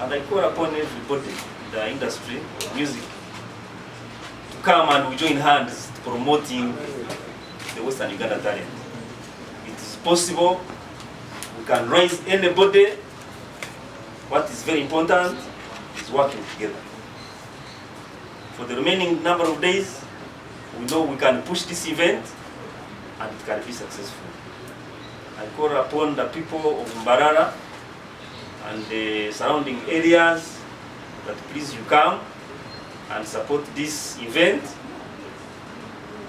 And I call upon everybody in the industry of music to come and we join hands to promoting the Western Uganda talent. It is possible, we can raise anybody. What is very important is working together. For the remaining number of days, we know we can push this event and it can be successful. I call upon the people of Mbarara and the surrounding areas that please you come and support this event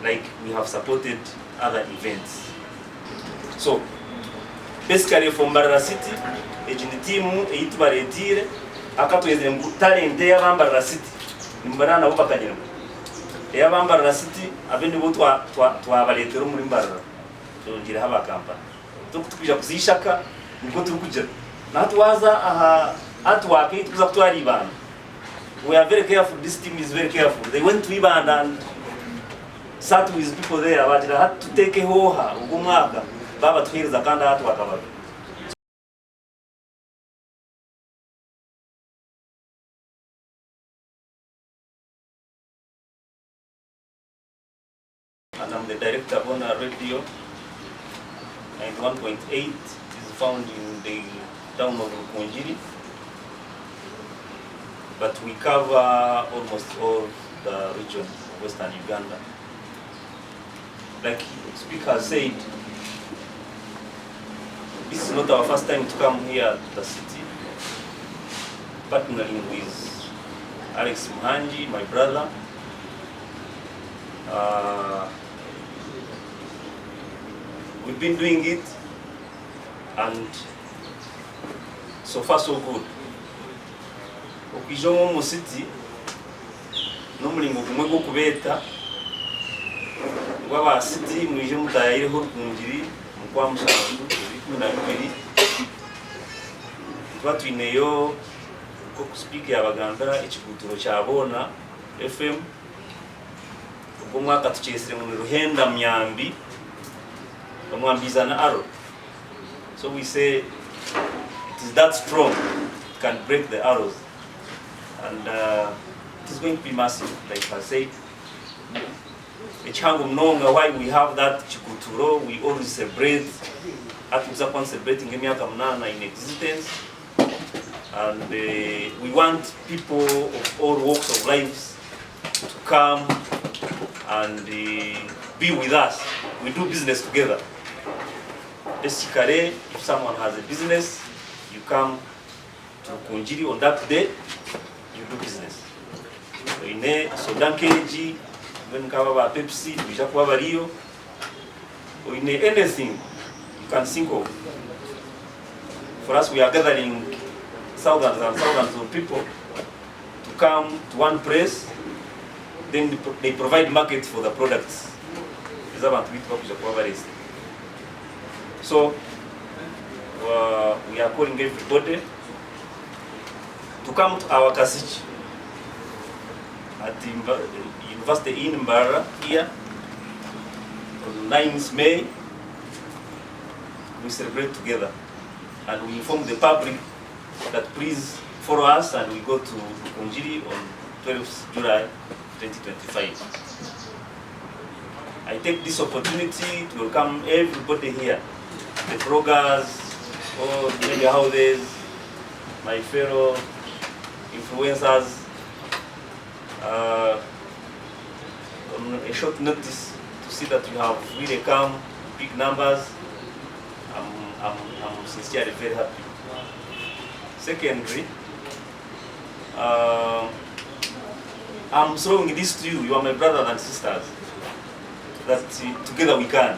like we have supported other events. So basically for Mbarara City, egi ni tiimu ei tubareetiire akatwezire ngu talent ey'aba Mbarara City nimubona nabo bakanyirwa. Ey'aba Mbarara City abe nibo twabareetera omuri Mbarara twongyereho aba Kampala. Turikutukwija kuza Ishaka nikwo turikugira. Na hati waaza aha artwork ei turikuza kutwara Ibanda, we are very careful, this team is very careful. They went to Ibanda and sat with people there baagira hati tuteekeho oha ogu omwaka baabatuheereza kandi artwork babi. And I'm the director of Bona Radio 91.8 is found in the town of Rukungiri, but we cover almost all the region of Western Uganda. Like the speaker said, this is not our first time to come here to the city, partnering with Alex Muhangi, my brother. We've been doing it and so far so good. Okwija omu city n'omuringo gumwe gw'okubeeta ngu aba city mwije mutayayireho Rukungiri omu Kwamushanju ebiro 12. Nituba twineyo nk'oku sipiika yabagambira ekiguuturo kya boona FM. Ogwo omwaka tukyetsire ngu ni Ruhenda Myambi, Omwambi is an arrow. So we say it is that strong, it can break the arrows. And it is going to be massive, like I said. Ekihango munonga why we have that kiguturo, we always celebrate, hati nituza kuba celebrating emyaka 8 in existence. And we want people of all walks of lives to come and be with us. We do business together. Basically, if someone has a business, you come to Rukungiri on that day, you do business. Oine soda nk'egi, mbwenu nk'aba ba Pepsi nibaija kuba bariyo. Oine anything you can think of. For us, we are gathering thousands and thousands of people to come to one place, then they provide market for the products ezi abantu baitu bakuija kuba bareesire. So we are calling everybody to come to our Kasiki at the University in Mbarara here on 9th May. We celebrate together and we inform the public that please follow us and we go to Rukungiri on 12th July 2025. I take this opportunity to welcome everybody here, the bloggers, all the media houses, my fellow influencers. On a short notice to see that you have really come big numbers, I'm sincerely very happy. Secondly, I'm throwing this to you, you are my brothers and sisters, that together we can.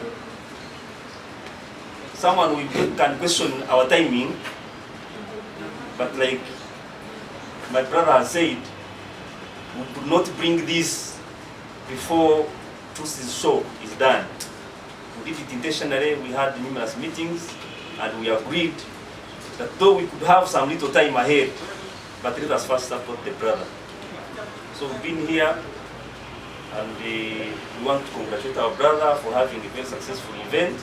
Someone will, can question our timing, but like my brother has said, we could not bring this before Truth's show is done. We did it intentionally, we had numerous meetings, and we agreed that though we could have some little time ahead, but let us first support the brother. So we've been here, and we want to congratulate our brother for having a very successful event.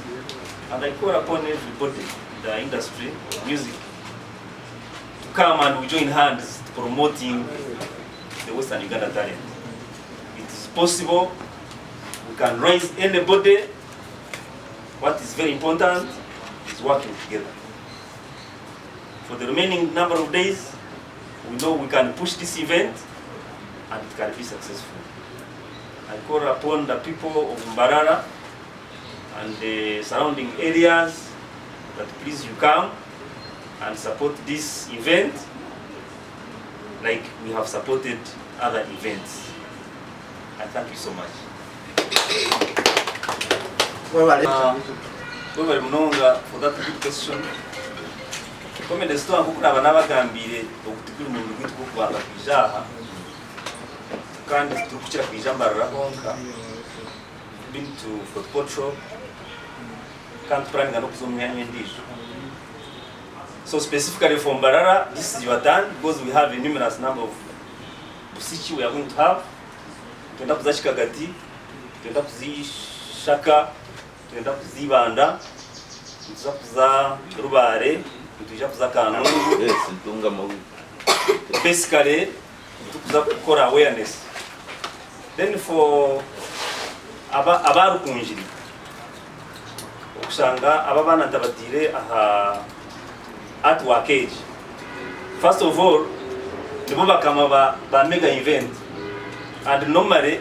And I call upon everybody in the industry of music to come and we join hands to promoting the Western Uganda talent. It is possible, we can raise anybody. What is very important is working together. For the remaining number of days, we know we can push this event and it can be successful. I call upon the people of Mbarara and the surrounding areas that please you come and support this event like we have supported other events. I thank you so much. Webale munonga for that good question. Comedy Store nkoku naaba nabagambiire ogu tiguri murundi gwaitu gw'okubanza kwija aha kandi titurikukira kwija Mbarara honka. We've been to Fort Portal kandi tupuraninga n'okuza omu myanya endiijo. So specifically for Mbarara, this is your turn because we have a numerous number of Busiki we are going to have. Nitwenda kuza Kikagati, nitwenda kuza Ishaka, nitwenda kuza Ibanda, nituza kuza Rubare, nitwija kuza Kanungu. Yes, Ntungamo. Basically, nitukuza kukora awareness. Then for aba aba Rukungiri, okushanga aba abaana ntabatiire aha artwork egi. First of all, nibo bakama ba, ba mega event and normally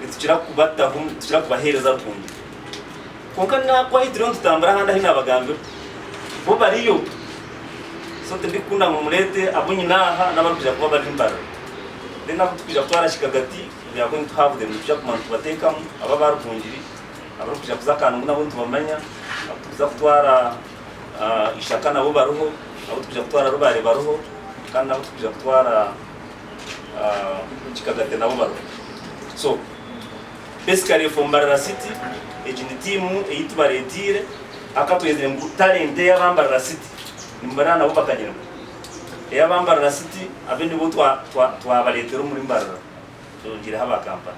nitukira kubataho, nitukira kubaheereza Rukungiri. Kwonka nakwahitire nitutambura ahandi ahi nabagambira, bo bariyo. So tindikukunda ngu mureete abu nyine aha n'abarikwija kuba bari Mbarara. Then abu turikwija kutwara Kikagati, we are going to have them, nitwija kuguma nitubateekamu, abo aba Rukungiri, abarikwija kuza Kanungu nabo nitubamanya, abu turikuza kutwara Ishaka nabo bariho, abu turikwija kutwara Rubare bariho, kandi n'abu turikwija kutwara Kikagati nabo bariho. So basically for Mbarara City, egi ni tiimu ei tubareeteire ahabw'okuba twenzire ngu talent ey'aba Mbarara City nimubona nabo bakanyirwa. Ey'aba Mbarara City abe nibo twabareetera omuri Mbarara twongyeireho aba Kampala.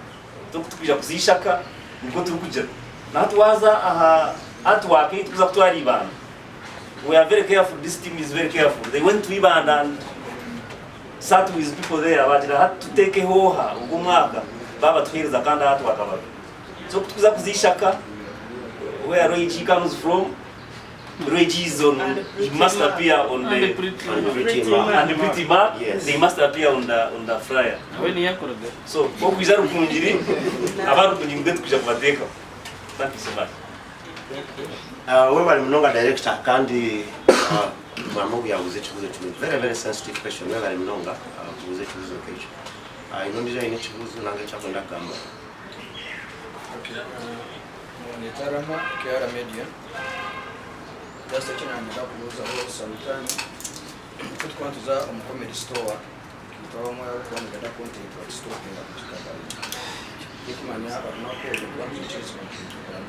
Itwe ku turikwija kuza Ishaka nikwo turikugira. Na hati waaza aha artwork ei turikuza kutwara Ibanda, we are very careful, this team is very careful. They went to Ibanda and sat with people there baagira hati tuteekeho oha ogu omwaka baabatuheereza kandi artwork babi. So ku turikuza kuza Ishaka where Roy G comes from, Roy G is on, he must appear on the And Pretty Mark. And Pretty Mark, Yes. they must appear on the flyer. Nawe niyakoraga. So okwija Rukungiri, aba Rukungiri nibwe tukwija kubateekaho. Thank you so much. Webale munonga director kandi maama ogu yabuuza ekibuuzo kirungi very very sensitive question webale munonga kubuuza ekibuuzo nk'ekyo. Haine ondiijo aine ekibuuzo nanga eki arikwenda kugamba? Okay, Nitwa Rama, KR Media. Just eki nanyenda kubuuzaho Sultan, ku tukuba nituza omu comedy store, itwe abamwe abarikuba nibenda content batusitopinga kugikavaringa. Tindikumanya orunaku orwo nituba nitwikirizibwa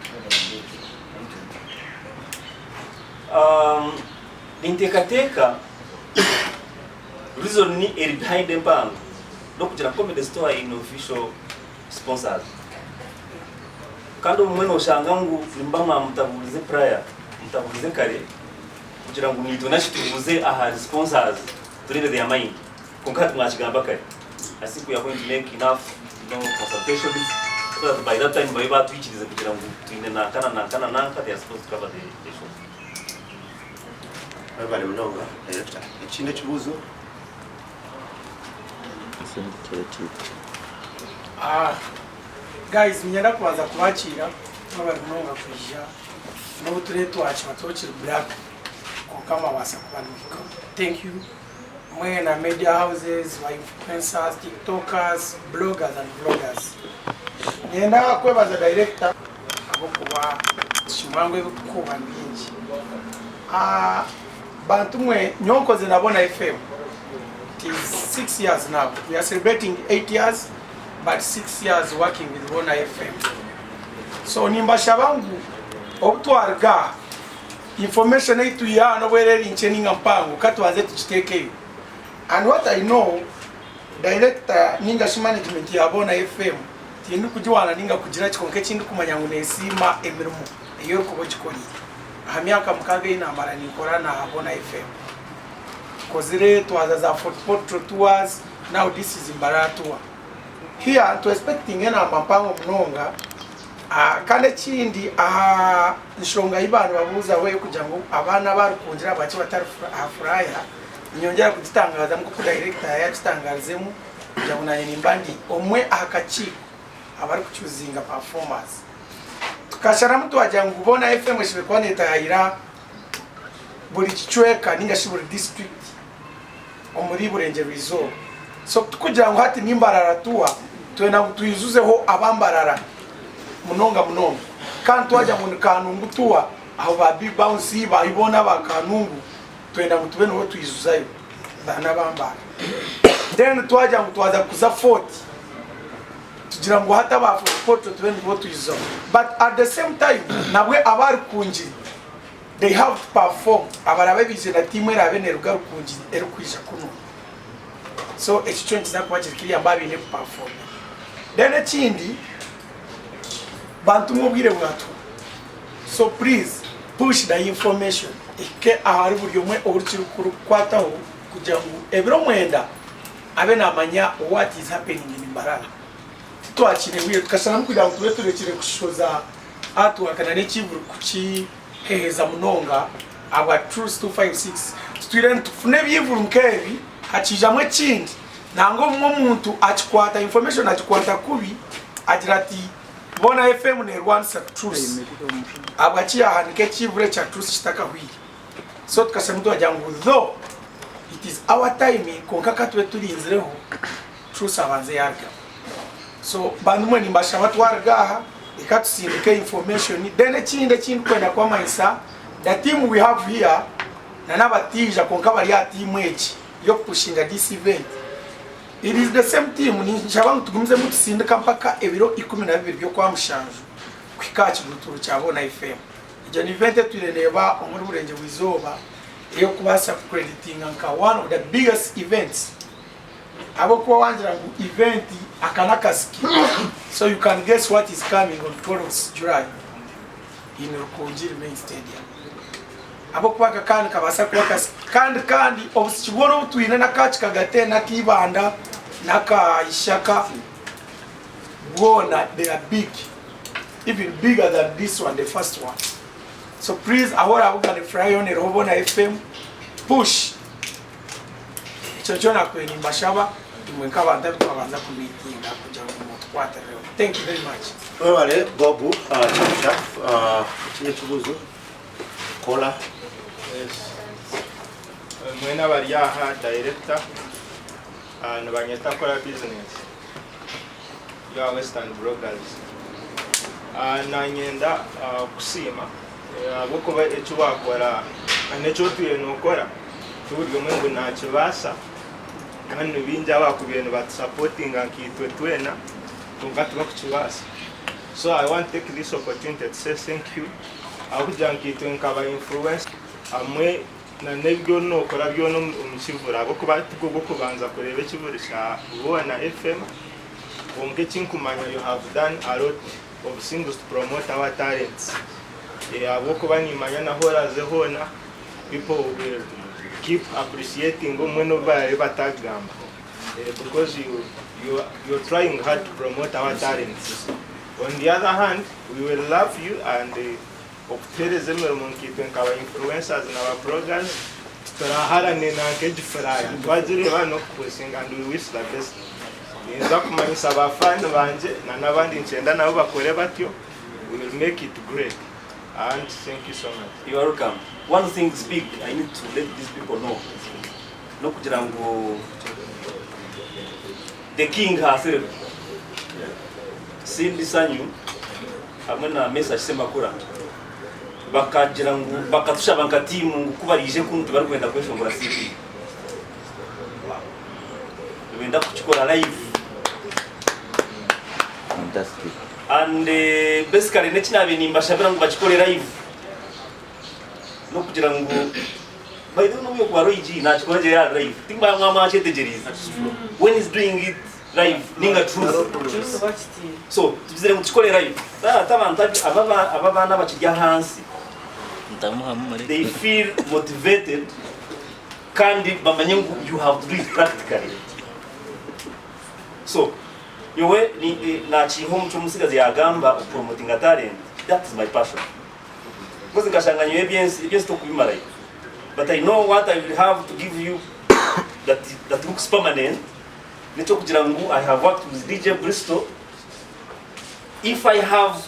kukavaringa egyo content. Ninteekateeka reason eri behind empango n'okugira ngu Comedy Store eine official sponsors. Kandi obumwe noshanga ngu nimuba mwamutabuurize prior, mutabuurize kare kugira ngu naitwe nashi tubuuze ahari sponsors tureebe their mind. Kwonka hati mwakigamba kare. I think we are going to make enough you know, consultations so that by that time babe batwikirize kugira ngu twine nanka na nanka na nanka they are supposed to cover the show. Webale munonga director. Ekindi ekibuuzo? Ah, guys niinyenda kubanza kubakiira mwebare munonga kwija n'obu turiyo twakiba twokiri black kwonka mwabaasa kuba nimuhikaho thank you mwena media houses ba influencers tiktokers bloggers and vloggers niinyenda kwebaza director ahabw'okuba nikimanya ngu ebirikukuuba ni bingi Ah, bantu mwe nyowe nkoze na Bona FM It is 6 years now. We are celebrating 8 years, but 6 years working with Bona FM. So nimbashaba ngu obu twaruga aha, information ei twiha aha n'obu eri nkye ninga mpango, ka tubanze tugiteekeyo. And what I know, director ninga shi management ya Bona FM tindikugiwaana ninga kugira ki kwonka eki ndikumanya ngu neesiima emirimo ei orikuba ogikorire. Aha myaka mukaaga ei naamara ninkora na Bona FM. tukikozire, twaza za Fort Portal tours, now this is Mbarara tour. Here tu expectinga enamba mpango munonga kandi ekindi aha nshonga ei ba nibabuuzaho ey'okugira ngu abaana aba Rukungiri ahabwaki batari aha furaya, ninyongyera kugitangazamu nk'oku dayirekita yaagitangaarizemu kugira ngu naanye nimba ndi omwe aha kakiiko abarikucuzinga performers. Tukasharamu twagira ngu boona FM eshemereire kuba neetayayira buri kicweka ninga shi buri disiturikiti omuri Burengyerwa Izooba. So tikugira ngu hati ni Mbarara tour, twenda ngu twijuzeho aba Mbarara munonga munonga. Kandi twagira ngu ni Kanungu tour, aho ba Big Bounce, ba boona aba Kanungu twenda ngu tube nibo twijuzayo than aba Mbarara. Then twagira ngu twaza kuza Fort, tugira ngu hati aba Fort Portal tube nibo twijuzaho. But at the same time nabwe aba Rukungiri they have to perform abarabe baije na tiimu eraabe neeruga Rukungiri erikwija kunu. So ekyo kyo nikiza kuba kiri clear baaba baine kupafominga. Then ekindi bantu mwe obwire bwatuhwa so please push the information ehike ahari buri omwe ou kirikukwataho kugira ngu ebiro mwenda abe naamanya what is happening in Mbarara. Titwakiine bwire tukasharamu kugira ngu tube turekire kushoza artwork na n'ekivuru kukiheheeza munonga ahabwa Truth 256 tutwire nitufuna ebyivuru nk'ebi hakiijamu ekindi nangwa obumwe omuntu akikwata information agikwata kubi agira ati Boona FM neerwanisa Truth ahabwaki yaahanika ekiivuru ekya Truth kitakahwire so tukasharamu twagira ngu though it is our time kwonka ka tube turinzireho Truth abanze yaarugaho. So bantu mwe nimbashaba twaruga aha reka tusindike information then ekindi ekindikwenda kubamanyisa the team we have here na n'abataija kwonka bari aha tiimu egi y'okupushinga this event it is the same team ninshaba ngu tugumizemu tusindika mpaka ebiro 12 by'okwamushanju kuhika aha kigurutuuro kya Boona FM. Egyo ni event etwire neeba omuri Burengyerwa Izooba ey'okubaasa kucreditinga nka one of the biggest events. Ahabw'okuba wangira ngu event aka n'akasiki so you can guess what is coming on 12th July in Rukungiri main stadium. Ahabw'okuba aka ka nikabaasa kuba akasiki kandi kandi obusiki bwona obu twine n'aka Kikagate n'aka Ibanda n'aka Ishaka bwona they are big even bigger than this one the first one. So please ahu orabugana efuraha yoona eriho Boona FM push. Ekyo nikyo nakubaire nimbashaba imwe nk'abantu abu twabanza kumiitinga kugira ngu mutukwatirireho. Thank you very much. Webale Bob Kyamusha ekindi ekibuzo kola. Yes. Mwena abari aha director nibanyeta kora business ya Western Bloggers. Nanyenda kusiima ahabw'okuba eki wakora n'eki otwire nokora ti buri omwe ngu nakibaasa kandi ni baingi abakubaire nibatusapotinga nkaitwe twena kwonka tibakukibaasa. So I want to take this opportunity to say thank you ahabw'okugira ngu nkaitwe nka ba influencer hamwe na n'ebi ori nokora byona omu kivura ahabw'okuba tigwo gw'okubanza kureeba ekivuri kya Boona FM kwonka eki nkumanya you have done a lot of things to promote our talents ahabw'okuba nimanya nahu oraze hoona people will keep appreciating obumwe n'obu baraabe batagamba because you, you, you're trying hard to promote our talents. On the other hand, we will love you and okutuheereza emirimo nkaitwe nkaba influencers na ba bloggers tituraharane nanka egi flyer twagireeba n'okupusinga and we wish the best. Ninza kumanyisa ba fan bangye na n'abandi nikyenda nabo bakore batyo we will make it great and thank you so much. You are welcome. One thing is big, I need to let these people know. N'okugira ngu the king herself, Cindy Sanyu, hamwe na Mesach Semakula bakagira ngu bakatushaba nka tiimu ngu ku baraije kunu tibarikwenda kweshongora CD. Nibenda kukikora live. Fantastic. And basically n'eki naabaire nimbashabira ngu bakikore live n'okugira ngu by the way n'obu yokuba Roy G naakikora gye yaari live timba mwaba mwakyetegyereize when he's doing it live ninga truth so tugizire ngu tukikore live that abantu aba abaana abakiri ahansi they feel motivated. Kandi bamanye ngu you have to do it practically. So nyowe nakiiha omu ky'omutsigazi yagamba okupromotinga talent, that is my passion. Because nkashanga nyowe eby'ensi, eby'ensi tokubimarayo. But I know what I will have to give you that, that looks permanent, n'ekyokugira ngu I have worked with DJ Bristol, if I have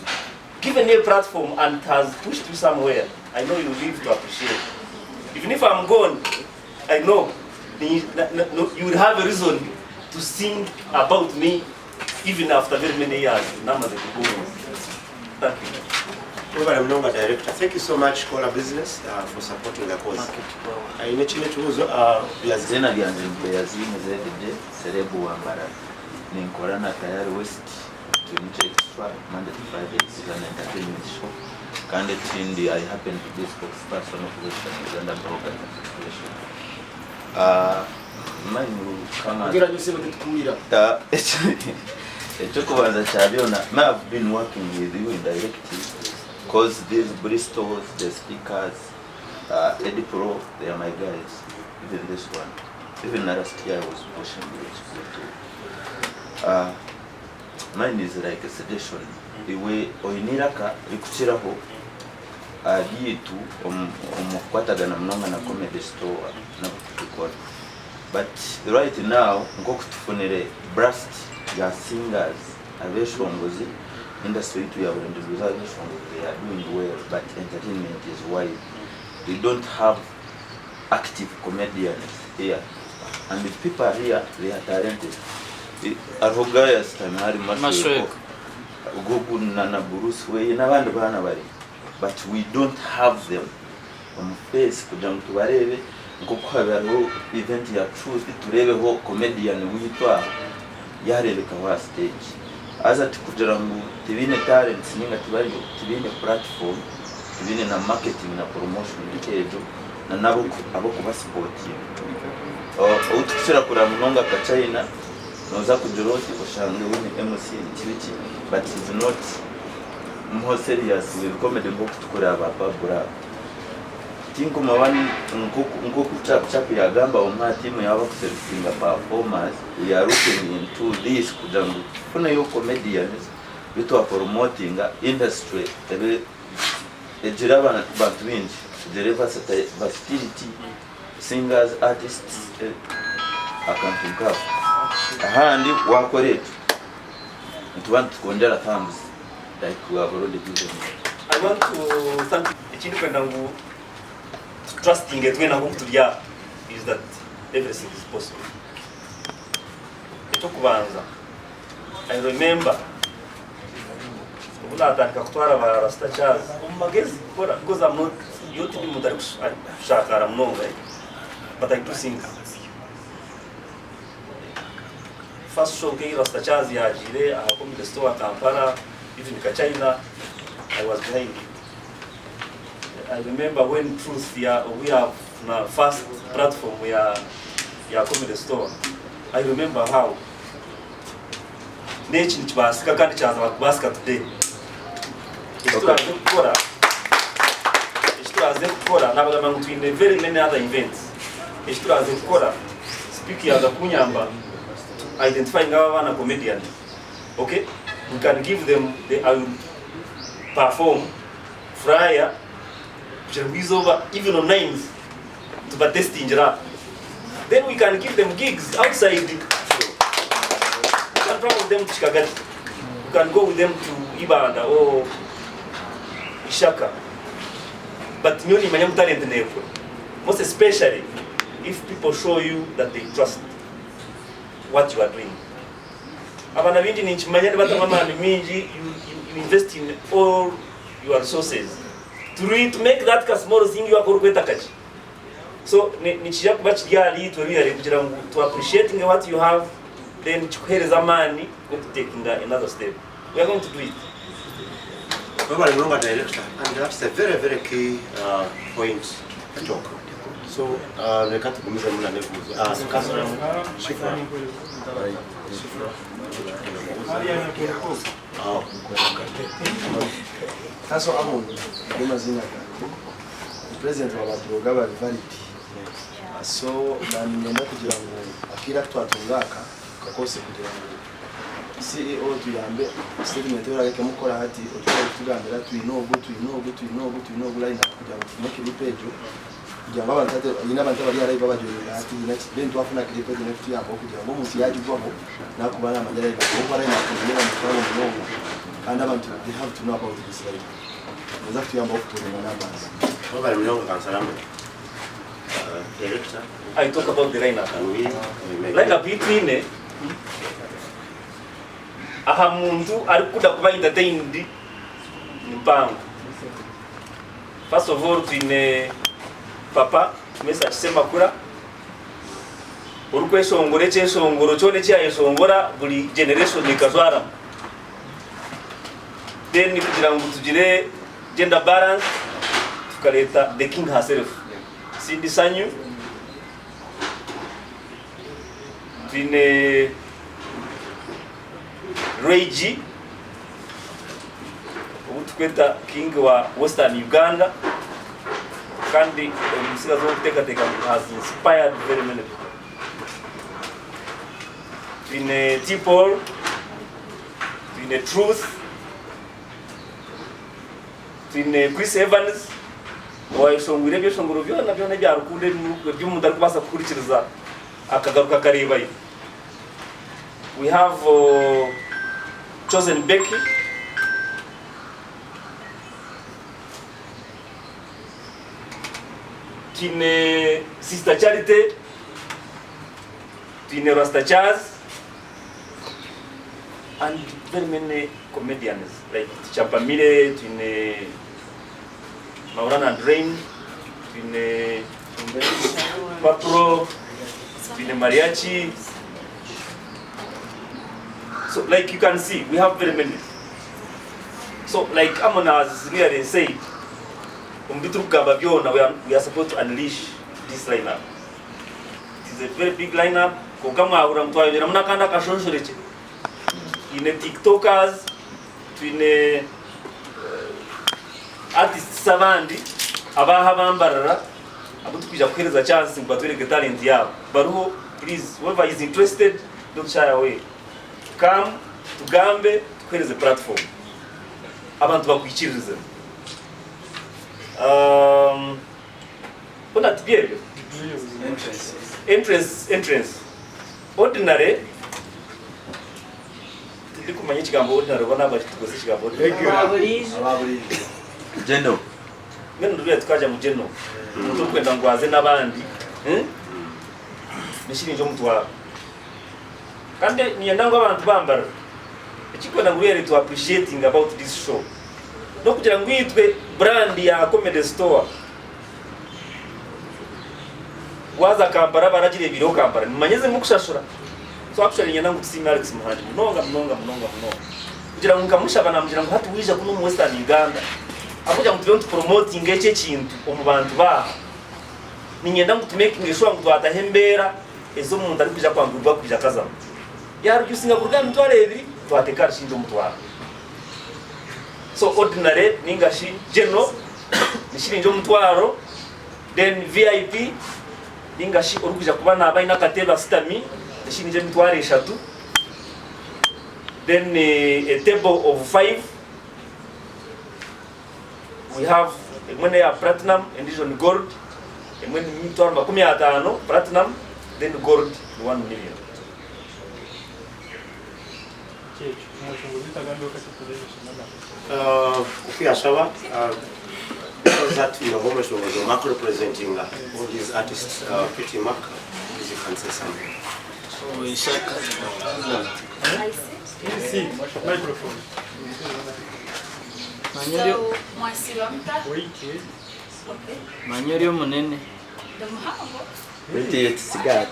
given you a platform and it has pushed you somewhere, I know you live to appreciate. Even if I'm gone, I know you will have a reason to sing about me even after very many years. Namaze kugumu. Thank you. Webale munonga director. Thank you so much Kola Business for supporting the cause. Aine kino ekibuzo byazi. Izina ryangye nitwe Yazini ZD Serebu wa Mbarara. Ninkora na Tayari West Twinikye Extra Monday to Friday it is an entertainment show kandi ekindi I happen to be spokesperson of Western Uganda Bloggers Association. Mine will come as Ogeranye sebo tetukuwulira. Ekyokubanza kya byona me have been working with you indirectly cause these Bristols, the speakers, Eddie Pro, they are my guys, even this one, even na last year I was pushing this too. Mine is like a suggestion, iwe oine eiraka rikukiraho aryaitu omu kukwatagana munonga na Comedy Store n'abu tukikora but right now nk'oku tufunire burst ya singers abeshongozi industry yaitu ya Burengyerwa izooba abeshongozi they are doing well but entertainment is wide we don't have active comedians here and the people are here they are talented hariho guy asitami hari Mashweko Gugu na Bruce Wayne n'abandi baana bari but we don't have them omu face kugira ngu tubareebe nk'oku hariho event ya Truth tureebeho comedian waitu aha yareebekaho aha stage haza tikugira ngu tibaine talents ninga tibari tibaine platform tibaine na marketing na promotion nk'egyo na nabo ab'okubasipotinga ou tukukira kureba munonga nka China noza kugira oti oshange we ni MC biki biki but he's not more serious with comedy nk'oku tukureba ba Babura aba. Tinkumaba nk'oku Chapu Chapu yagamba omwe aha tiimu yaabo abakuselectinga performers we are looking into this kugira ngu tufuneyo comedians bitwaporomotinga industry ebe egire abantu baingi egire versatility singers artists akantu nkako. Ahandi wakora ekyo nituba nitukwongyera thumbs like we have already given you. I want to thank ekindi kwenda ngu trusting twena nkoku turi aha is that everything is possible. Ekyokubanza I remember obu natandika kutwara ba Rasta Charles omu magezi kukora because I'm not yo tindi muntu arikushakara munonga but I do things. First show nk'eyi Rasta Charles yagiire aha Comedy Store Kampala even ka China I was behind it. I remember when Truth ya we have na first platform ya ya Comedy Store. I remember how n'eki nikibaasika kandi kyaza kubaasika today. Eki turaze kukora eki turaze kukora nabagamba ngu twine very many other events. Eki turaze kukora speak yaza kunyamba to identifying aba baana comedians. Okay? We can give them the I will perform flyer kugira ngu izooba even on nines tubatestingire aha. Then we can give them gigs outside. We can travel with them to Kikagati. We can go with them to Ibanda or Ishaka. But nyowe nimanya ngu talent nekura. Most especially if people show you that they trust what you are doing. Abaana baingi ninkimanya nibatamu amaani maingi, you, you, you invest in all your resources to, re, to make that ka small thing you orikweta kakye. So nikija kuba kiri ahari itwe really kugira ngu to appreciating what you have then kikuhereza amaani g'okutakinga another step. We are going to do it. Webale munonga director and that's a very very key point talk. So reka tugumizemu na n'ebibuuzo. Councillor Shifra. Shifra. Oh. Kaso Amon nigo mazina gange. Ndi president wa ba blogger ba Rivality. So naninyenda kugira ngu akaire aku twatunga aka tukakozese kugira ngu CEO otuyambe statement eyi orarekemu kukora hati otushobore kutugambira twine ogu, twine ogu, twine ogu, twine ogu line up kugira ngu tufune clip egyo kugira ngu abantu hati hiine abantu abari aha live abajoininga hati hiine ki then twafuna clip egyo nekutuyambaho kugira ngu omuntu yagigwaho nakuba namanya line up ahabw'okuba line up nindeeba ni mpango munonga kandi abantu they have to know about this line up. Noza kutuyambaho kupuringa numbers. Webare munonga Kansalamwe. Director. I talk about the line up. Can we, we make Line up yitwine aha muntu arikuda kuba entertained ni mpango. First of all twine papa Mesach Semakula orikweshongora ekyeshongoro kyona eki yayeshongora buri generation ekajwaramu. Then kugira ngu tugire gender balance tukareeta the king herself Cindy Sanyu, twine Ray G ou tukweta king wa Western Uganda kandi omutsigazi orikuteekateeka ngu has inspired very many people. Twine T Paul, twine Truth, Twine Chris Evans owayeshongwire ebyeshongoro byona byona ebya rukundo ebi omuntu arikubaasa kuhurikiriza akagaruka akareebayo. We have Chosen Becky. Twine Sister Charity, twine Rasta Charles. And very many comedians like Teacher Pamire, twine Maulana and Rain, twine Papro, twine Mariachi. So like you can see, we have very many. So like Amon has really said, omu biturikugamba byona, we are supposed to unleash this lineup. It is a very big lineup, kwonka mwahurira ngu twayongyeramu n'akandi akashonshorekye. Twine tiktokers, twine artists abandi abaaha abambarara abu turikwija kuheereza chance ngu batwereke talent yaabo. Bariho, please whoever is interested don't shy away. Come tugambe tukuheereze platform. Abantu bakwikiririzemu. Hoona tibyo ebyo? Entrance, entrance. Ordinary, tindikumanya ekigambo ordinary oba naaba tukozesa ekigambo ordinary. Ababuriijo. General. Mbwenu ndubwire tukaja mu general. Omuntu orikwenda ngu aze n'abandi, hmm? N'eshiringi omutwaro. Kandi niinyenda ngu abantu bambarire. Ekirikwenda ngu really tu appreciating about this show n'okugira ngu itwe brand ya Comedy Store Waaza Kampala baragireebireho Kampala nimumanya ezirimu kushashura. So actually niinyenda ngu tusiime Alex Muhangi munonga munonga munonga munonga kugira ngu nkamushaba namugira ngu hati waija kunu omu Western Uganda ahabw'okugira ngu turiyo nitupromotinga eki ekintu omu bantu baaha niinyenda ngu tumekinge sure ngu twataho embeera ezi omuntu arikwija kwanguhirwa kwija akazamu. Yareducinga kuruga aha mitwaro ebiri twateeka ahari shiringi omutwaro. So ordinary ninga shi general ni shiringi omutwaro then VIP ninga shi orikwija kuba naaba aine akatebe ashutami ni shiringi emitwaro eshatu then a table of five we have emwe neya platinum endiijo ni gold emwe ni emitwaro 50 platinum then gold ni one million. Oku yashaba because hati noba omweshongozi omwe akurepresentinga all these artists Pretty Mark please you can say something. Manya ori omunene. Pretty tusigare.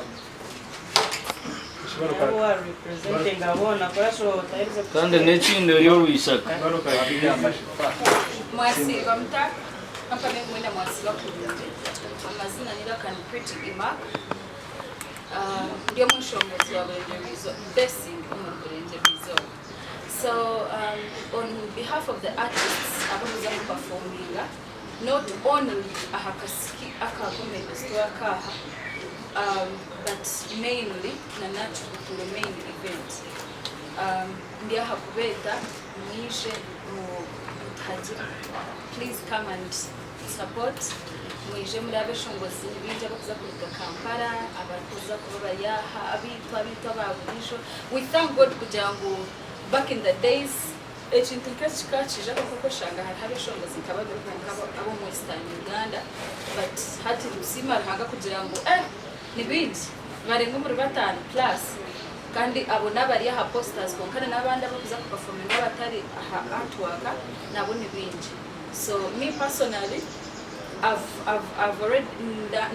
Kandi n'ekindi ori ow'eishaka. Mwasiiba muta? Kampame mwena mwasiiba kurungi. Amazina ni Rakan Pretty Imak. Ndi omweshongozi wa Burengyerwa Izooba, Blessing omuri Burengyerwa Izooba. So on behalf of the artists abarikuza ku performinga not only aha kasiki aka Comedy Store akaaha. But mainly na na Kigutuuro main event. Ndi aha kubeeta mwije mutuhagire. Please come and support. Mwije muri abeshongozi ni baingi abarikuza kuruga Kampala, abarikuza kuba bari aha, abaitu abaitu aba buriijo. We thank God kugira ngu back in the days Ekintu nk'eki kikaba kiija kwonka oshanga hariho abeshongozi nka babiri kwonka ab'omu Western Uganda but hati nitusiima Ruhanga kugira ngu eh ni baingi nibarenga omuri bataano plus kandi abo n'abari aha posters kwonka na n'abandi abarikuza ku performinga abatari aha artwork nabo ni baingi so me personally I've, I've, I've already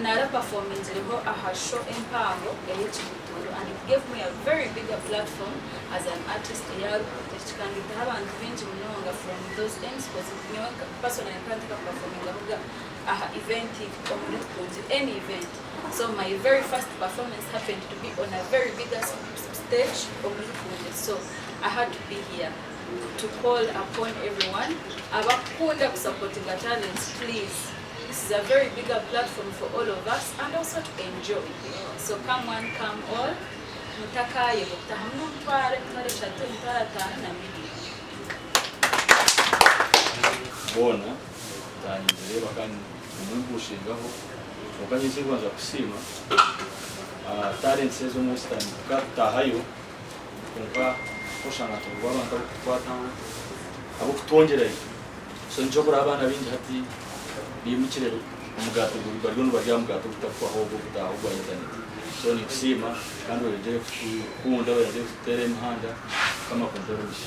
nara performingireho aha show empango ey'ekigutuuro and it gave me a very bigger platform as an artist eya Rukundo kikandetaho abantu baingi munonga from those ends coz nyowe personally nkaba ntaka performingahoga aha event omuri Rukungiri any event so my very first performance happened to be on a very bigger stage omuri Rukungiri so I had to be here to call upon everyone abakukunda kusapotinga talents please this is a very bigger platform for all of us and also to enjoy so come one come all Mutakayebwa kutahamu n'omutwaro, emitwaro eshatu, emitwaro ataano na milioni. Boona tanyindireeba kandi nimwempushingaho kwonka nyowe ekinkubanza kusiima talents ezi omu Western tukaba tutahayo kwonka oshanga tubura abantu abukutukwataho abukutwongyerayo so nikyo okureba abaana baingi hati baimukire omugaati bariyo nibarya aha mugaati ogutakuhwaho ogw'okutaaha ogwa intaneti so ninkusiima kandi oyongyere kutukunda oyongyere kututeera emihanda Mukama akumpe emigisha.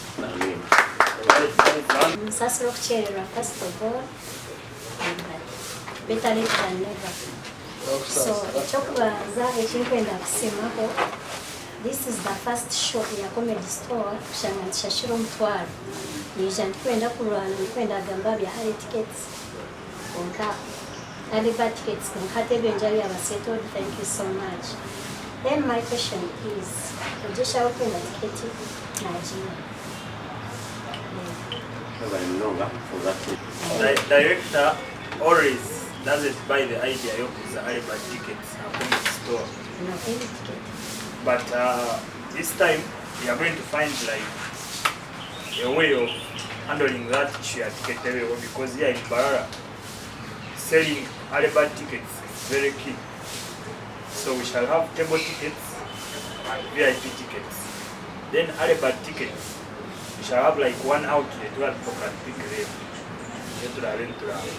Musaasire okukyererwa first of all but better late than never. So ekyokubanza ekinkwenda kusiimaho this is the first show ya comedy store kushanga nitushashura omutwaro. Naija ndikwenda kurwana ndikwenda kugamba aha bya hare tickets kwonka early bird tickets kwonka hati ebyo byaba settled thank you so much. Then my question is ogye eshaaha orikwenda tiketi nagiiha? Webale munonga for that. Director always doesn't buy the idea yokuguza early bird tickets aha comedy store Nakwenda tiketi. but this time we are going to find like a way of handling that issue ya ticket ebeho because here in Mbarara selling early bird tickets is very key so we shall have table tickets and VIP tickets then early bird tickets we shall have like one outlet where people can pick them niyo turaabe nituraba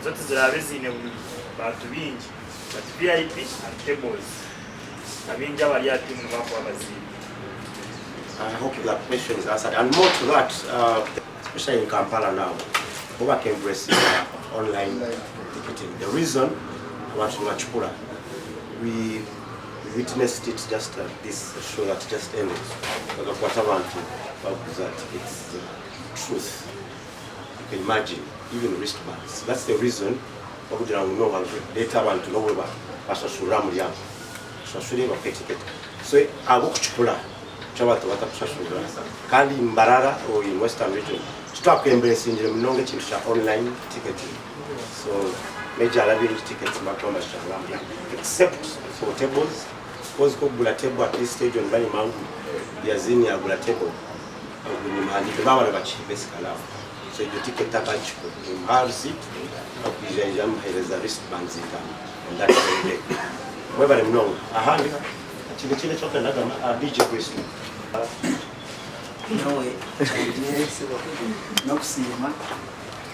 zo tiziraabe ziine bantu baingi but VIP and tables abaingi abari aha tiimu nibakuba baziine. I hope that question is answered. And more to that, especially in Kampala now, bo baka embracinga online ticketing. The reason abantu nibakikora, we witnessed it just at this show that just ended, bakakwata abantu baguza tickets za truth. You can imagine, even wristbands. That's the reason bakugira ngu no leeta abantu n'obu bashashurira aha muryango, oshashure bakuhe ticket. So ahabw'okukikora nikyo abantu batakushashurira kandi Mbarara or in Western region titwakwemburesingire munonga ekintu kya online ticketing so major abaingi tickets nibakuba nibazishashurira aha muryango except for tables coz kukugura table at this stage onibanyima ngu Yazin yagura table ogu nimuhandiike baaba nibakiha basically aho so egyo ticket takagikora nimuha receipt akwija yaija nimuhereza wristbands itaano on that very day. Mwebare munonga. Ahandi ha? Hakiine ekindi eki orikwenda kugamba? Ah, DJ Kristo. Nyowe kyangye n'okusiima,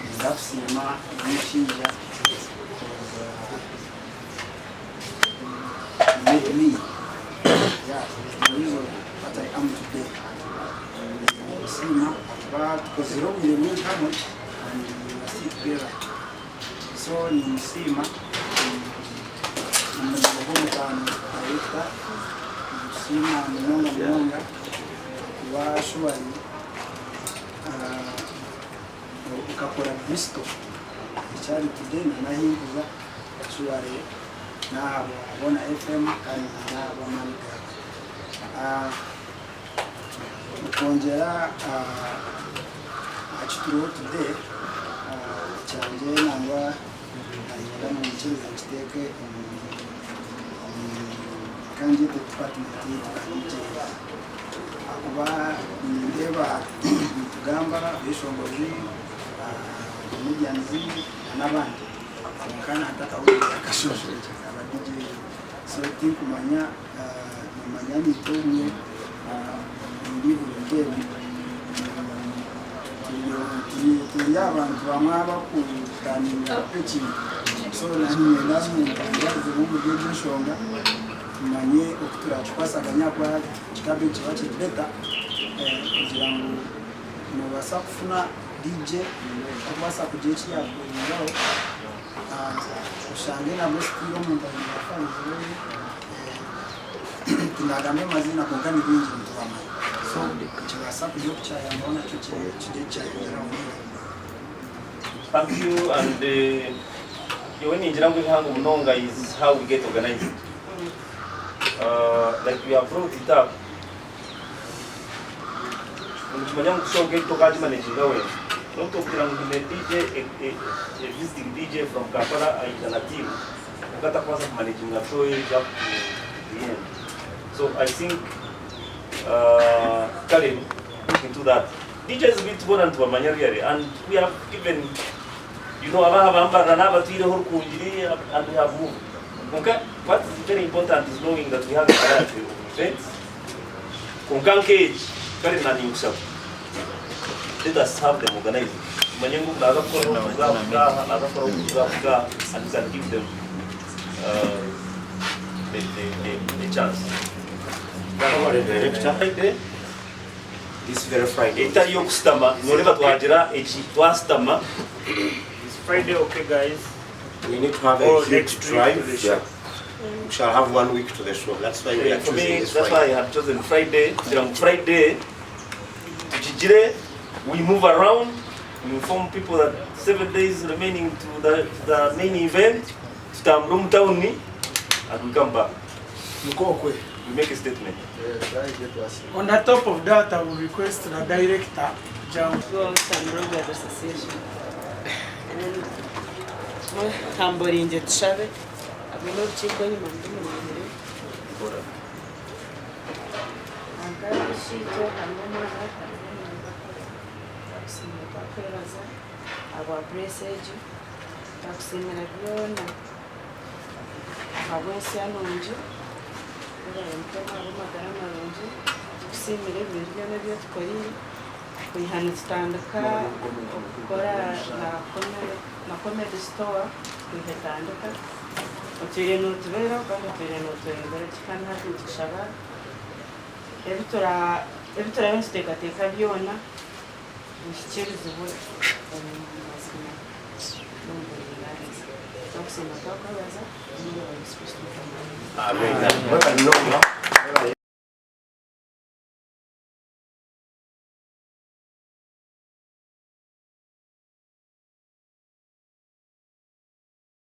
ninza kusiima omushaija who made me yeah, the reason what I am today. Ninza kusiima ahakuba tukozire obwire bwingi hamwe and we are still together. So nimusiima omurimo gw'omutaano director, nimusiima munonga munonga kuba surely okakora Bristol ekyari today na n'ahinkuza surely n'ahabwa Bona FM kandi na n'ahabw'amaani gaawe. Okwongyera aha kituriho today, kyangye nangwa nanyenda munyikirize nkiteeke omu. Kangyete department yaitu nka DJs ahakuba nindeeba nitugamba abeshongozi, comedians n'abandi kwonka nantakahurire akashonshorekye ka ba DJ so tinkumanya nomanya naitwe obumwe omu bihuro nk'ebi turi abantu bamwe abakutaninga ekintu so nanye niinyenda muntangarizemu omuri egyo enshonga tumanye oku turakikwasaganya ahakuba kikaaba nikiba kiri better kugira ngu nobaasa kufuna DJ arikubaasa kugira eki yakuhinduraho oshange nabwo still omuntu aine ba fans be tindagambe amaziina kwonka ni baingi nitubamanya so nikibaasa kugira oku kyayambaho nakyo kigye kyayongyeraho. Thank you and nyowe ningira ngu ebihango munonga is how we get organized. Like we have brought it up nikimanya ngu show nk'egi tokagimanaginga wenka. N'obu twokugira ngu nyine DJ a visiting DJ from Kampala aija na team kwonka takubaasa kumanaginga show egi up to the end. So I think Karen look into that. DJs beitu boona nitubamanya really and we have given you know abaha bambarira n'abatwireho Rukungiri and we have moved. Kwonka what is very important is knowing that we have a variety of events. Kwonka nk'egi kare na ninkushaba let us have them organized. Tumanye ngu naaza kukora oku kuza aha naaza kukora oku kuza aha and we can give them the, the, the, the chance. Director. This very Friday. Etari y'okushutama noreeba twagira eki twashutama. Is Friday okay guys? We need to have a Or huge next week to drive. the Yeah. show. We shall have one week to the show. That's why we are For choosing me, this that's why I Friday. have chosen Friday. Kugira ngu Friday tukigire, we move around, we inform people that 7 days remaining to the main event, tutambure omu tawuni and we come back. Mukokwe. We make a statement. On the top of that, I will request the director, Jam. Some Association. And tamborinze tushabe abone orukiiko enyuma muri muremure akabishito harimu omwana harimu omuntu twakusiimira twakwebaza ahabwa grace egi, twakusiimira byona ahabw'ensi nungi, webare Mukama ahabw'amagara marungi, tukusiimire ebintu byona ebi otukoreire kwiha nitutandika okukora na Comedy Store, kwiha etandika otwire notubeeraho kandi otwire notweyongera gye. Kandi hati nitukushaba ebi turaabe nituteekateeka byona bihikiirizibwe omu mazima n'omu buringaaniza. Twakusiima twakwebaza omu Yesu Kristo Mukama waitu. Amen. Mwebale munonga.